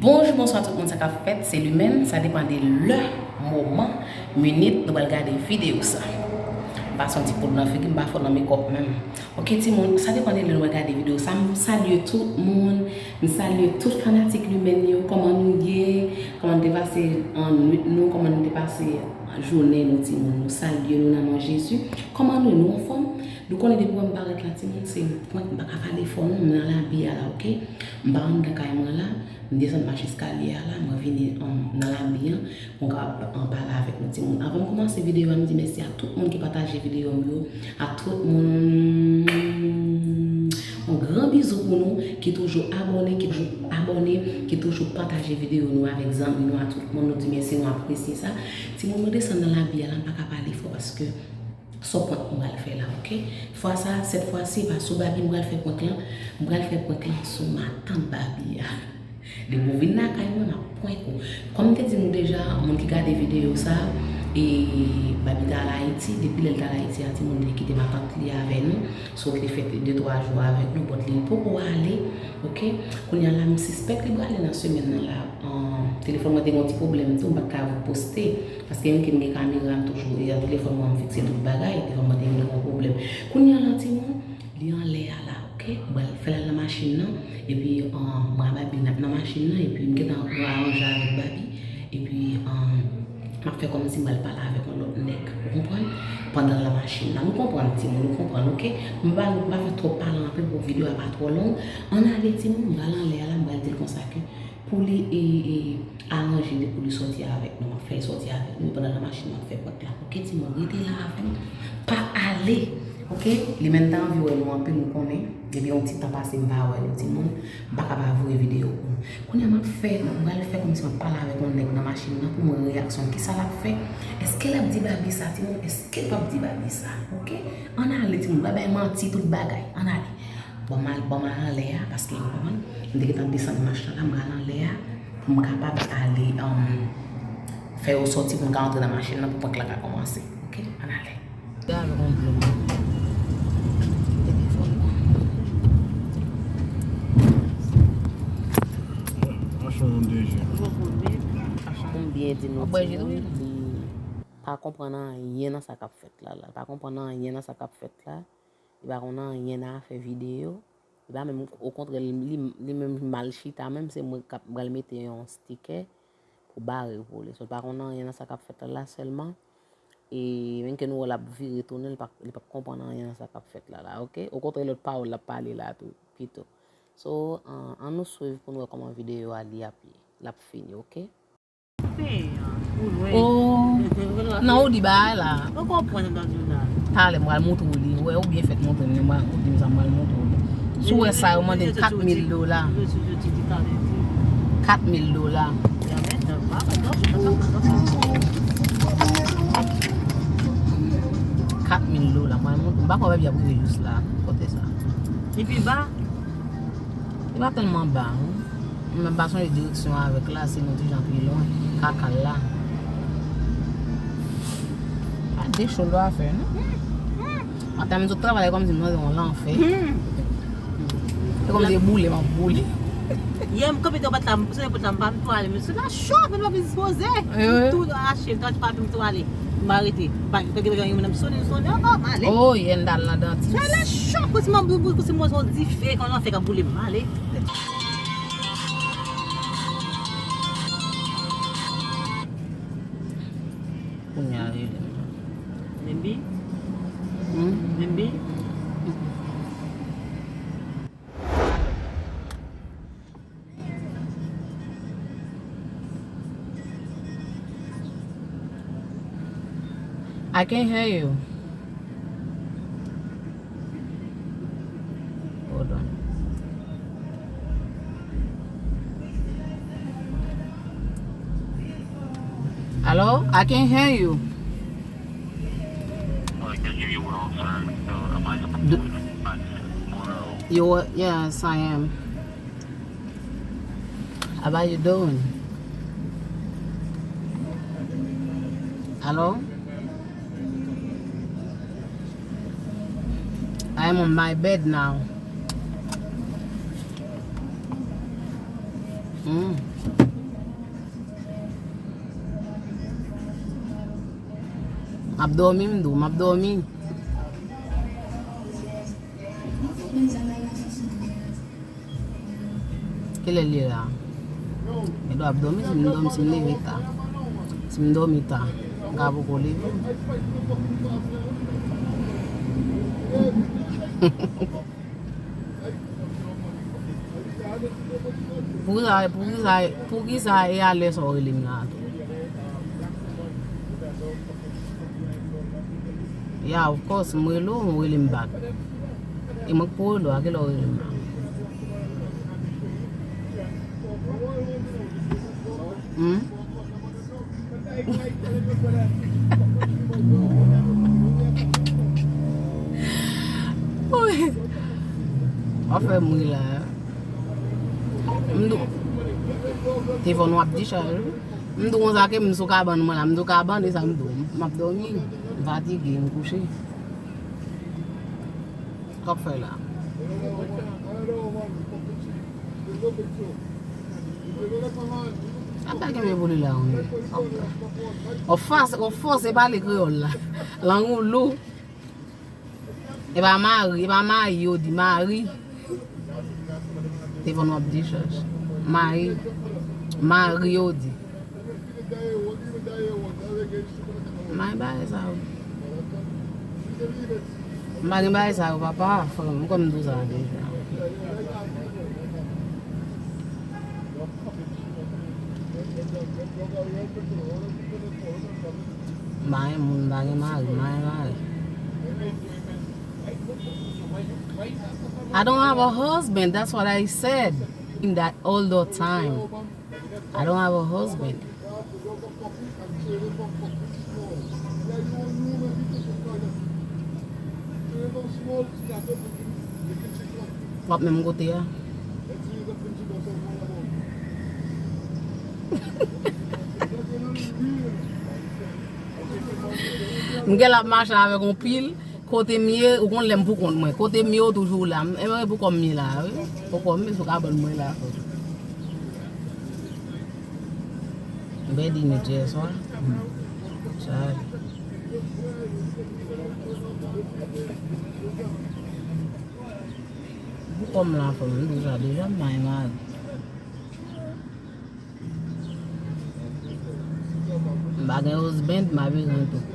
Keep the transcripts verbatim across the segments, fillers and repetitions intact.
Bonjou, bonswa tout moun, sa k ap fèt? Se Lumène, sa depann de lè, moman, minit nou pral gade videyo sa. M pa santi poud nan figi m, m pa fò nan mekòp menm. Oke timoun, sa depann de lè nou pral gade videyo sa. M salye tout moun, m salye tout fanatik Lumène yo. Kòman nou ye? Kòman nou te pase annwit nou? Kòman nou te pase jounen nou timoun? Nou salye nou nan non Jezi. Kòman nou ye? Nou anfòm? Nou konnen depi wè m parèt la timoun, se prank, m pa ka pale fò non, m nan labi a la, oke? M pa anndan kay mwen la, m desann mach eskalye a la, mwen vini, um, nan labi an, pou m kapab, um, pale avèk nou timoun. Anvan m kòmanse videyo a, m di mèsi a tout moun ki pataje videyo m yo, a tout moun, yon gran bizou pou nou ki toujou abòne, ki toujou abòne, ki toujou pataje videyo nou avèk zanmi nou, a tout moun, nou di mèsi, nou apresye sa. Timoun, nou desann nan labi a la, m pa ka pale fò paske se yon prank m pral fè la, oke? Fwa sa, sèt fwa si, pa sou Babi m pral fè prank lan, m pral fè prank lan sou matant Babi a. Depi w vin lakay mwen, m ap prank ou. Kòm m te di nou deja, moun ki gade videyo sa, e Babi t al Ayiti, depi lè l t al Ayiti a, timoun, li te kite matant li avè nou, so li te fè de twa jou avèk nou, but li poko ale, oke? Kounye a la, m sispèk li prale nan semèn nan la. Ahn, telefòn mwen te gen yon ti pwoblèm tou, m pa t ka poste. Paske menm ke m gen kamera, m toujou, e, telefòn mwen, m fikse tout bagay, telefòn mwen te gen yon pwoblèm. Kounye a la, timoun, li anlè a la, oke? M pral fè l al nan machin nan, epi, ahn, mwen a Babi n ap nan machin nan, epi m gentan aranje avèk Babi, epi, ahn, m ap fè kòmsi m pral pale avèk yon lòt nèg, ou konprann? Pandan l nan machin nan, nou konprann, timoun, nou konprann, oke? M pa, m pa fè twòp pale anpil pou videyo a pa twò long. Ann ale, timoun, m pral anlè a la, m pral di l konsa ke pou li, e, e, aranje li pou li sòti avèk nou. M ap fè l sòti avèk nou. Pandan nan machin, m ap fè prank la. Oke, timoun, rete la avè m. Pa ale. Oke? Li menm te anvi wè nou anpil, nou konnen. Depi yon ti tan pase, m pa wè nou, timoun. M pa ka pa voye videyo pou nou. Kounye a, m ap fè, m pral fè kòmsi m ap pale avèk yon nèg nan machin nan pou m wè reyaksyon l. Kisa l ap fè? Èske l ap di Babi sa, timoun? Èske l p ap di Babi sa? Oke? Ann ale, timoun. Pa bay manti, tout bagay. Ann ale. Ban m al, ban m al anlè a, paske, ou konprann, m te gentan desann mach lan la, m pral anlè a, pou m kapab ale, um, fè yo sòti, pou m ka antre nan machin nan, pou prank la ka kòmanse. Oke? Ann ale. Gade yon dlo. Telefòn nan. Machin an deje. Pou m byen di nou, timoun, li pa konprann anyen nan sa k ap fèt la, la. Li pa konprann anyen nan sa k ap fèt la. Li pa konn anyen nan afè videyo. Li pa menm, okontrè, li, li, li menm mal chita menm, se mwen k ap pral mete yon stikè pou bare pou li. So, li pa konn anyen nan sa k ap fèt la, la sèlman. E menm ke nou wè l ap vire tounen, li pa, li p ap konprann anyen nan sa k ap fèt la, la, oke? Okontrè, lòt pawòl l ap pale la tou, pito. So, an, ann nou swiv pou n wè kòman videyo a li ap ye, l ap fini, oke? Oh, nan ou di bagay la. Ou konprann sa m ap di w la. Talè m pral montre w li. Wè, ou byen fèt montre m li. M pral, ou di m sa, m pral montre w li. Si w wè sa, yo mande m kat mil dola. Kat mil dola. Kat mil dola. M pral montre w. M pa kwè w ap rive jis la. Kote sa? Li pi ba? Li pa tèlman ba, non. Men m pa sonje direksyon avèk la, se yon ti jan pi lwen. Kaka l la. Pa de cho l a fè, non. Maten m sot travay kòmsi m nan yon lanfè. Se kòmsi se boule m ap boule. Yè m kanpe devan pòt la, m sone pòt la, m pa vin tou ale. Men se la cho, men m pa vin dispoze. M tou rache, m tou pa vin tou ale. M arete. Pa, pa gen yon moun ap sone, sone, oh, oh, m ale. Oh, yè n t al nan dantis. Fè le cho, kòmsi m ap boule, kòmsi m wè yon dife, kon lanfè k ap boule, m ale. Kounye a rele m. Lembi? Hmm? Lembi? I can't hear you. Hold on. Hello? I can't hear you. Oh, I can hear you well, sir. So, am I supposed to tomorrow? You were, yes, I am. How are you doing? Hello? I am on my bed now. Hmm. M ap dòmi, m di w, m ap dòmi. Kilè l ye la? Gen dwa ap dòmi, si m dòmi, si m leve ta. Si m dòmi ta, m ka poko leve. Poukisa, poukisa, poukisa e alè sa w rele m la tou? Yeah, of course, m rele w, ou rele m back. E mwen k pou rele w, a kilè w rele m la? Hmm? Wi. W ap fè m ri la. M di w, telefòn w ap dichaj wi. M di w konsa ke m sou kabann mwen la, m sou kabann e sa m di w. M ap dòmi, m fatige, m kouche. Sa w ap fè la? Apa kenbe pou li la, wi. W ap fòse, w ap fòse pale kreyòl la. Lang ou lou. E pa mari, e pa mayi yo di, mari. Telefòn w ap dichaj. Mayi. Mari yo di. M pa gen bagay sa yo. M pa gen bagay sa yo, papa, frè m, m kwè m di w sa deja. M pa gen moun, m pa gen mari, m pa gen mari. I don't have a husband, that's what I said. That all the time. I don't have a husband. W ap menm kote a. M gen l ap mache avèk yon pil. Kote m ye, ou konn lè m pou kont mwen. Kote m ye, ou toujou la. M, e pou kò m ye la, wi. Pou kò m ye sou kabann mwen la. M pèdi nèt yè swa. Sa. Pou kò m la, fò m di sa deja, m pa gen mari. M pa gen husband, m pa bezwen tou.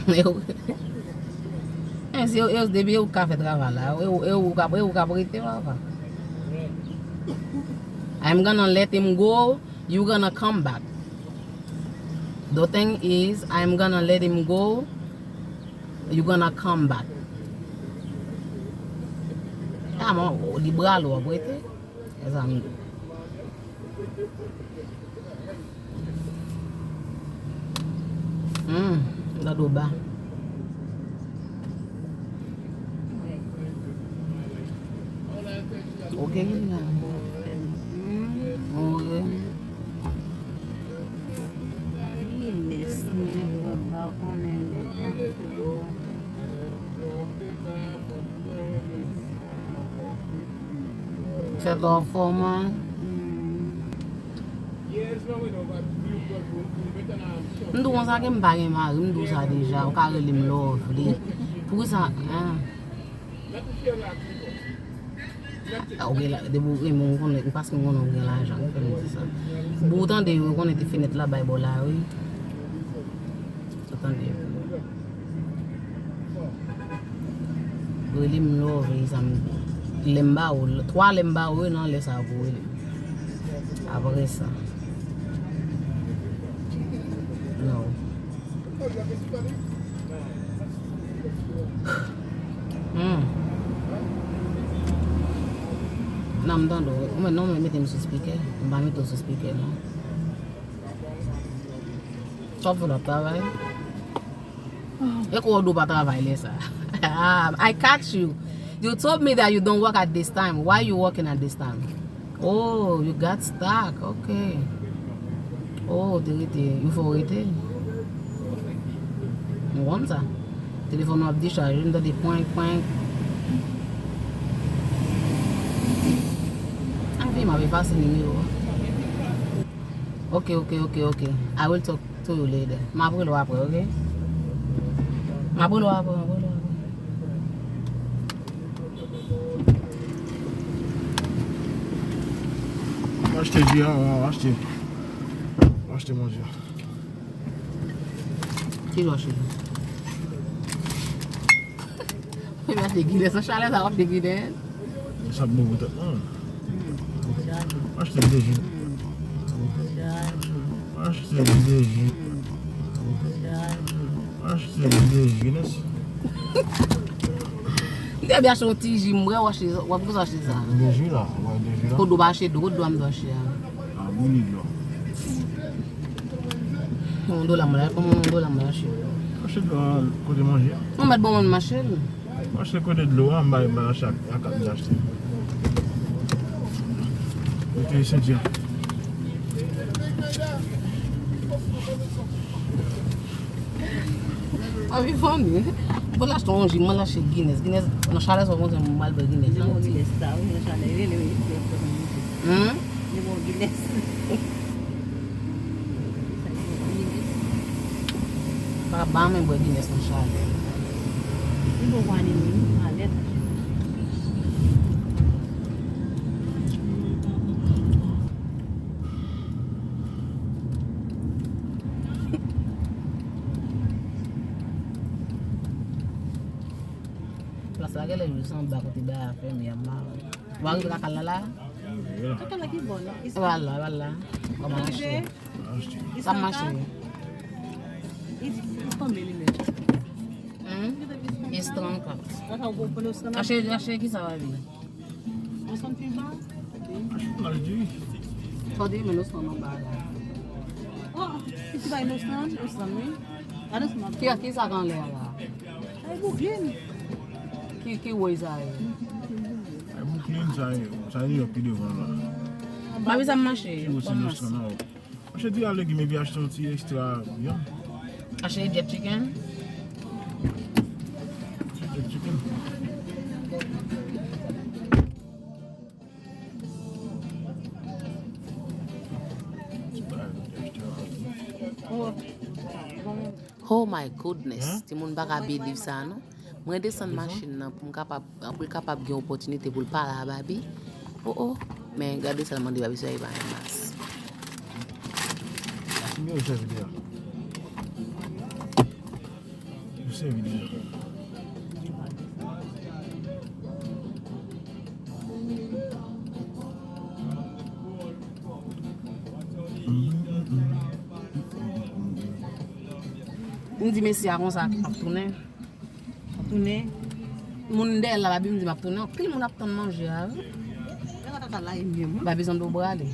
E, si, e, depi e ou k ka fè travay la, e, e ou k ap, e ou k ap rete, papa. I'm gonna let him go, you gonna come back. The thing is, I'm gonna let him go, you gonna come back. Kòman, li pral ou ap rete? E sa m di. Hmm, gad ou ba. Ok, li la. Ok. Fè twòp fò, man. M di w konsa ke m pa gen mari, m di w sa deja, ou ka rele m lovely. Poukisa, en? Ah, ou gen la, depi ou renmen, ou konnen, paske m konnen ou gen lajan, ou fè m di sa. Bon, ou tande, ou konnen te fenèt la bay bò la, wi. Ou tande. Rele m lè w vle, sa m di. Lè m ba ou, twa lè m ba ou yo nan lè sa pou rele m. Apre sa. Non. Hmm. Non, m tande w. Ou mèt non, men mete m sou spikè. M pa mete w sou spikè, non. Sa w ap fè la, w ap travay? E kwa w di w pa travay lè sa? Ah, I catch you. You told me that you don't work at this time. Why you working at this time? Oh, you got stuck. Ok. Oh, ou te rete. Yo fè w rete. M konn sa. Telefòn w ap dechaje, m tande pwenk, pwenk. Anvi m ap efase nimewo a. Ok, ok, ok, ok. I will talk to you later. M ap rele w apre, ok? M ap rele w apre, m ap rele w apre. Achte ji a, achte. Achte manje. Ki lè w achte? Mwen achte Guinness, an chalè sa w achte Guinness. Sa bon pou tèt mwen. Achte de ji. Achte de ji. Achte de ji Guinness. M te vle achte yon ti ji, m wè w achte, w ap bezwen achte sa. De ji la, wè de ji la. Kote w pa achte dlo, kote dlo a m dwe achte a? A, bouyi dlo. Yon dola mwen la, kòman yon dola mwen achte? Achte dlo a kote manje a. Ou mèt ban mwen mache l. Achte kote dlo a, m bay, m bay achte ak, ak kat m te achte. Mete senti a. Anvi fanmi. Bon, l achte yon ji, mwen l achte Guinness. Guinness, nan chalè sa, mwen, mwen al bwè Guinness. Li bon Guinness sa, wi, nan chalè, wi, wi, wi. Hmm? Li bon Guinness. Pa ba mwen bwè Guinness nan chalè. Li bon pou anime, wi, malèt. Plas la genlè jis anba kote bay a fèmen an, m pa wè. W a rive lakay la la? Lakay la ki bò la? E pa la, e pa la. Kòman mache? Sa mache. Li, li konbyen li menm? Hmm? Li trannkat. Achte, achte ki sa, Babi? Ostan pi ba? Fò te men Ostan anba la. Oh, ki ti bay Ostan? Ostan, wi. Gade Ostan. Ki, ki sa k anlè a la? Ay, Brooklyn. Ki, ki woy sa ye? Ay, Brooklyn, sa ye, sa ye New York ki devan la. Babi, sa mache. Ki woy se Ostan nan? Achte ti a legim epi achte yon ti ekstra vyann. Achte jerk chicken? Jerk chicken. Oh my goodness, timoun pa ka believe sa non. Mwen desann machin nan pou m kapab, pou l kapab gen opòtinite pou l pale a Babi. Oh oh, men gade sa l mande Babi, sa e pa yon mas. Yo sèvi deja. Yo sèvi deja. M di mesye a konsa, m ap tounen. Tounen. Moun dèyè l la, Babi, m di m ap tounen. Anpil moun ap tann manje a, wi. Babi sanble w prale.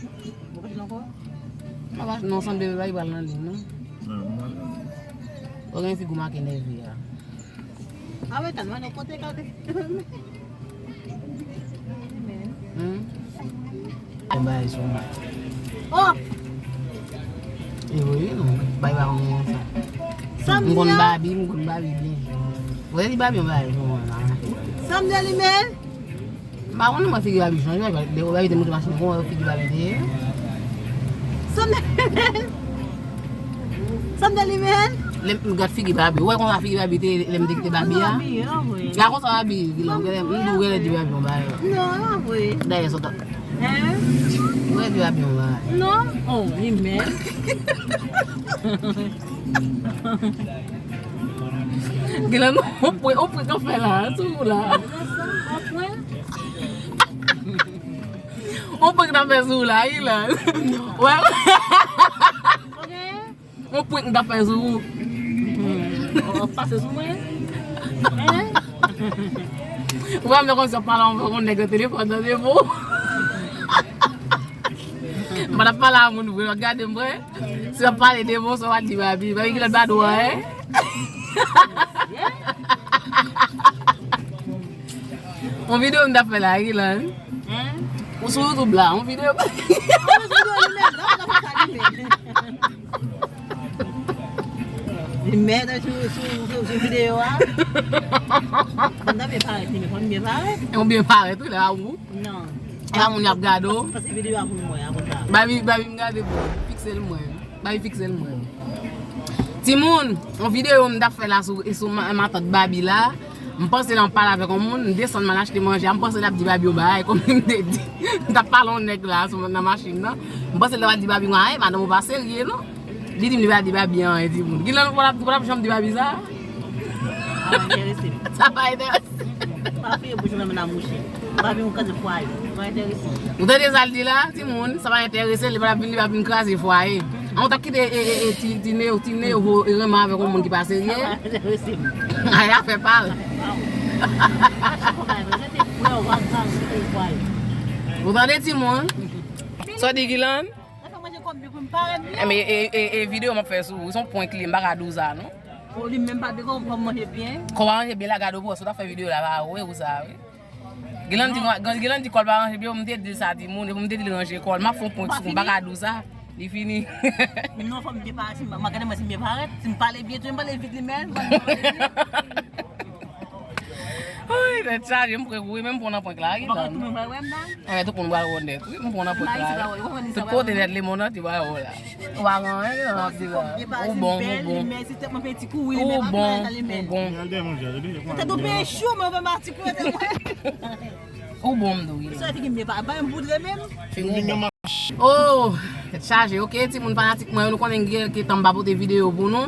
Non, sanble Babi pral nan liy, non. Ou gen figi w make nève a. A wè, tann mwen, kote, kote. Hmm? Yon bagay sou mwen. Oh! E wi, non, bay pa konn konsa. M konn Babi, m konn Babi byen. Wè li Babi yon bagay sou mwen la. Sanble li menm? M pa konnen mwen figi Babi chanje, Babi te monte machin, mwen figi Babi te ye. Sanble li menm? Sanble li menm? Lè m gad figi Babi. Ou wè konsa figi Babi te ye lè m te kite Babi a? Gad konsa Babi ye, Guilan. M di w genlè di Babi yon bagay. Non, e pa vre. Dayè sot ap. Hein? Ou genlè di Babi yon bagay. Non. Oh, li menm. Guilan, on prank, on prank ap fè la, sou ou la. On prank ap fè sou ou la, Guilan. Wè. Ok. Yon prank m t ap fè sou ou. Ou ap pase sou mwen? Hein? Ou pa m fè kòmsi w ap pale anvan yon nèg nan telefòn nan, se bon. M pa t ap pale a moun vre, w ap gade m vre. Si w ap pale de bon, sa w al di Babi. Babi ki lòt ba dwa, hein? Yon videyo m t ap fè la, Guilan. Hein? Ou sou YouTube la, yon videyo. Yon videyo li menm, la, la, la, la, li menm. Mèt sou, sou, sou, sou videyo a. Fò m ta byen parèt, men fò m byen parèt. E ou byen parèt, wi, la ou. Non. La moun y ap gade w. Pase videyo a pou mwen, a konsa. Babi, babi, m gade pou ou. Fikse l mwen. Babi, fikse l mwen. Timoun, yon videyo m t ap fè la sou, sou ma- matant Babi la. M panse la m pale avèk yon moun, m desann m al achte manje a, m panse l ap di Babi yon bagay, kòm m te di. M t ap pale yon nèg la sou nan machin nan. M panse l t ap di Babi, "Ay, madanm ou pa serye, non." Li di m li pa di Babi anyen, timoun. Gilan, ou pa t ap janm di Babi sa? Sa pa enterese m. Sa pa enterese m. Pa fouye bouch ou nan men nan mouche. Babi yon kazye fwaye. Pa enterese m. Ou tande sa l di la, timoun? Sa pa enterese l, li pa t ap vin, li pa vin kraze fwaye. An, ou t ap kite e, e, e, ti, ti ne, ti ne, e renmen avèk yon moun ki pa serye? Sa pa enterese m. Ay, afè pa l. Ou tande, timoun? Sa w di, Gilan? Sa fè manje kòm byen pou m parèt byen. E, men, e, e, e videyo m ap fè sou ou, se yon prank li, m pa ka di w sa, non. O, li menm pa byen kòm, kòm manje byen. Kòm manje byen la, gade w, si w ta fè videyo la, pa wè ou sa, wi. Gilan di, Gilan di kò l pa ranje byen, m te di l sa, timoun, m te di l ranje kò l, m ap fè yon prank sou ou, m pa ka di w sa. Li fini. Non, fò m byen parèt, si m, m gade mwen si m byen parèt. Si m pale byen, tou, m pale vit li menm. Woy, tèt chaje, m prè wi, men m pran nan prank la, wi. Ou pa konn tou moun pral wè m nan? Enben, tout moun pral wè w nèt, wi, m pran nan prank la. Tout kote nèt, lemonn antye pral wè w la. Ou pa gen anyen, non, ap di la. Ou bon, ou bon. Ou bon, ou bon. Tèt ou peye cho, men ou fè m ap ti kou tèt mwen. Ou bon, m di w, wi. Sa figi m byen pa, pa yon poudre menm. Figi m byen. Oh, tèt chaje, ok, timoun fanatik mwen yo, nou konnen gen kèk tan m pa pote videyo pou nou.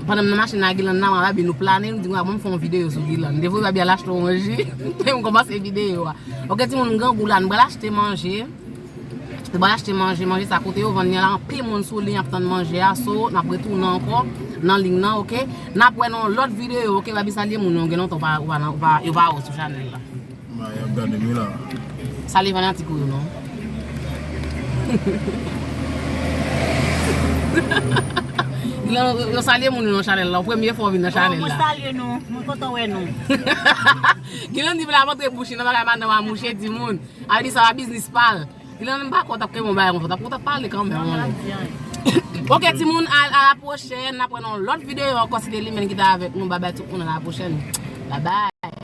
Pandan m nan machin nan Gilan nan, mwen Babi nou plane, nou di mwen, "Bon, m fè yon videyo sou Gilan." M te voye Babi al achte yon manje, epi m kòmanse videyo a. Ok, timoun, m grangou la, nou pral achte manje. Nou pral achte manje, manje sa kote yo vann li an la, anpil moun sou liy ap tann manje a, so, n ap retounen ankò nan liy nan, ok? N ap wè nan yon lòt videyo, ok? Babi, salye moun yo, gen lontan ou pa, ou pa, ou pa, yo pa wè w sou chanèl la. Ma, y ap gade m la. Salye fanatik ou yo non. Yo, yo salye moun yo nan chanèl la. Premye fwa w vin nan chanèl la. Mwen salye nou. Mwen kontan wè nou. Gilan di la montre bouch li nan bagay madanm a mouche timoun. A di sa pa biznis pa l. Gilan m pa kwè w t ap kenbe yon bagay konsa. W t ap, w t ap pale kanmenm. Ok timoun, a, a la pwochèn. N ap wè nan yon lòt videyo ankò si se li menm ki ta avèk nou. Babay tout moun, a la pwochèn. Babay.